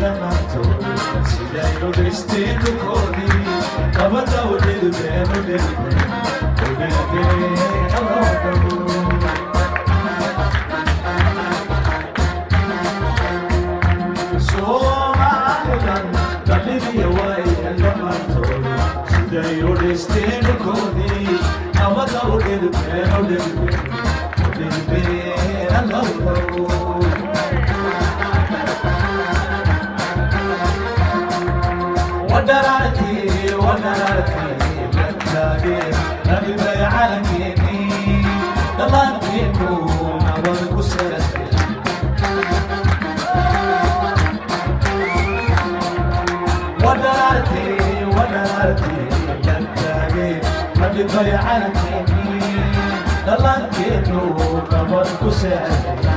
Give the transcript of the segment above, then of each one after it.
Dhammaantood sidaynu dhisteen dhulkoodii nabadda u dhidibeen u dhidibeen u dhidibeen Allow dhow. Soomaalidan dhalinya way dhammaantood siday u dhisteen dhulkoodii nabadda u dhidibeen u dhidibeen u dhidibeen Allow dhow. Wadaraartii wadaraartii la taagee nabibay calankeennii dhallaankeenu nabad ku seexday. Wadaraartii wadaraartii la taagee nabibay calankeennii dhallaankeenu nabad ku seexday.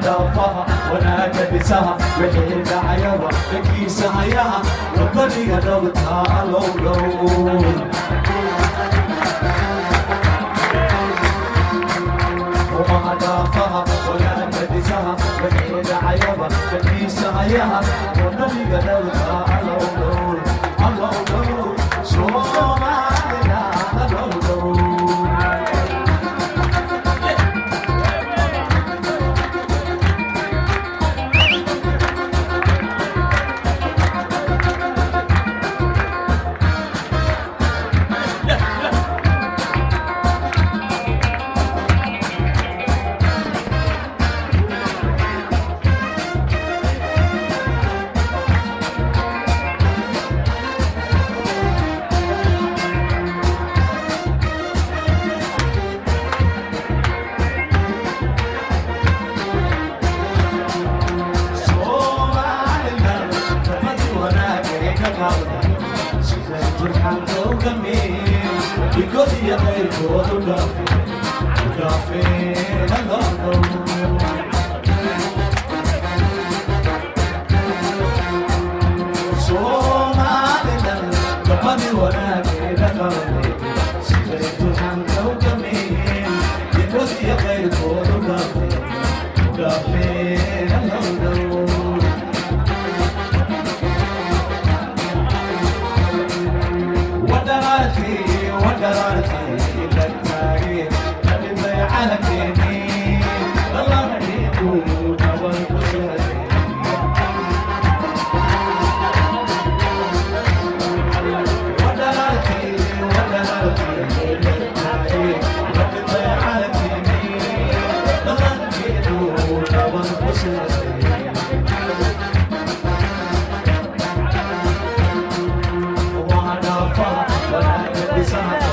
Dhaafaha wanaaga dhisaha wixii dhacayaba dhankiisa hayaha wadaniga dhabta Allow dhow. Dhaafaha wanaaga dhisaha wixii dhacayaba dhankiisa hayaha wadaniga dhabta Allow dhow, Allow dhow, Soomaalida Allow dhow. Somaliland nabadi wanaagay ka qaaday siday turxanka u gameen dhigood iyo qayrkood u dhaafeen u dhaafeen Allow dhow. Somaliland nabadi wanaagay ka qaaday siday turxanka u gameen dhigood iyo qayrkood u dhaafeen u dhaafeen Allow dhow. Wadaraartii wadaraartii la taagee nabibay calankeennii dhallaankeenu nabad ku seexday. Wadaraartii wadaraartii la taagee nabibay calankeennii dhallaankeenu nabad ku seexday.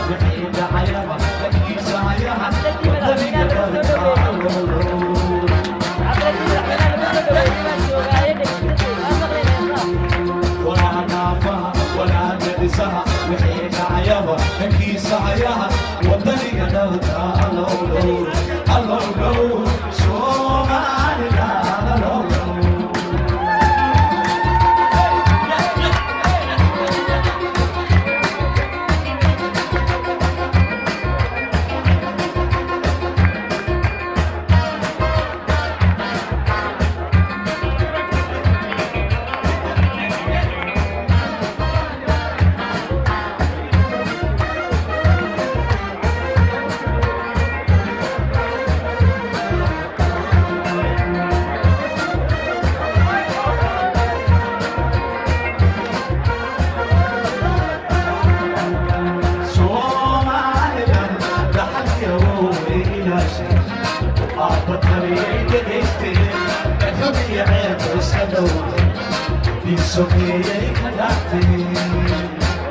Wixii dhacayaba dhankiisa hayaha wadaniga dhabta Allow dhow. Cabdilrasiid, madaxweynaha soo dhaweeyay baan joogaaye, dhegeysatay waa maqlaynaysaa. Walaa wanaaga dhisaha wixii dhacayaba dhankiisa hayaha wadaniga dhabta Allow dhow, Allow dhow, Somaliland Allow dhow. Somaliland dhaxalkii awowey ilaashay aabbataliyay dhegaysteen xun iyo ceeb iska dhowray dhiig ka dhactay.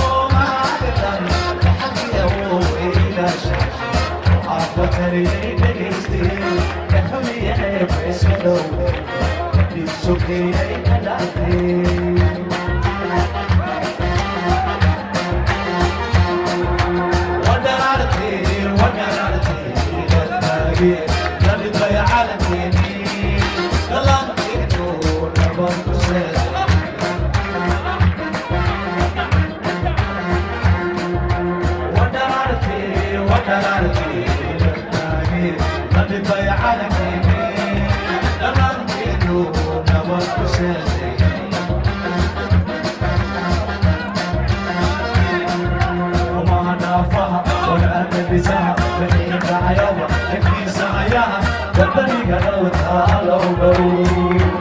Somaliland dhaxalkii awowey ilaashay aabbataliyay dhegaysteen xun iyo ceeb iska dhowray dhiig ka dhactay. Wadaraartii wadaraartii la taagee nabibay calankeennii dhallaankeenu nabad ku seexday. Baxayaba dhankiisa ayaha wadaniga dhowrta allow dhow.